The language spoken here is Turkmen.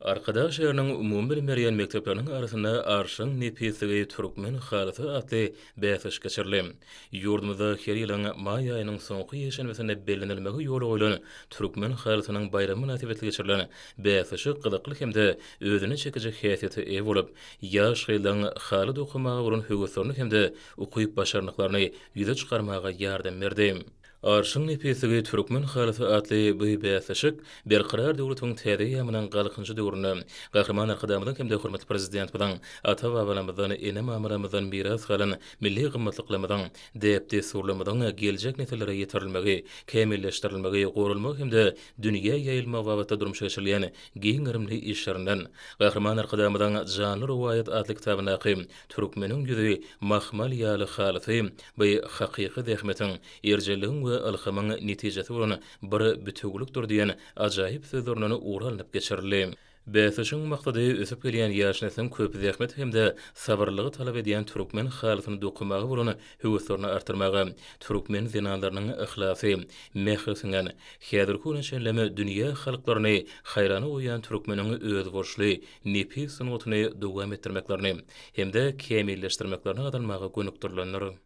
Arkadag şäheriniň umumybilim berýän mekdepleriniň arasynda Arşyň nepisligi türkmen halysy atly bäsleşik geçirildi. Ýurdumyzda her ýylyň maý aýynyň soňky ýekşenbesinde bellenilmegi ýola goýlan Türkmen halysynyň baýramy mynasybetli geçirilen bäsleşik gyzykly hem-de özüne çekiji häsiýete eýe bolup, ýaş gyzlaryň haly dokamaga bolan höweslerini hem-de ukyp-başarnyklaryny ýüze çykarmaga ýardam berdi. Arşyň nepisligi türkmen halysy atly bu bäsleşik Berkarar döwletiň täze eýýamynyň Galkynyşy döwründe Gahryman Arkadagymyzyň hem-de hormatly Prezidentimiziň ata-babalarymyzdan, ene-mamalarymyzdan miras galan milli gymmatlyklarymyzyň, däp-dessurlarymyzyň geljek nesillere ýetirilmegi, kämilleşdirilmegi, goralmagy hem-de dünýä ýaýylmagy babatda durmuşa geçirilýän giň gerimli işlerinden Gahryman Arkadagymyzyň Janly rowaýat atly kitabyndaky Türkmeniň ýüzi mahmal ýaly halysy bu hakyky zähmetiň, erjelligiň we ylhamyň netijesi bolan bir bitewülikdir diýen ajaýyp sözlerinden ugur alnyp geçirildi. Bäsleşigiň maksady ösüp gelýän ýaş nesliň köp zähmet hem-de sabyrlylygy talap edýän türkmen halysyny dokamaga bolan höweslerini artdyrmaga, türkmen zenanlarynyň yhlasy, mähri siňen, häzirki güne çenlem dünýä halklaryny haýrana goýýan türkmeniň özboluşly nepis sungatyny dowam etdirmeklerini hem-de kämilleşdirmeklerini gazanmaga gönükdirilendir.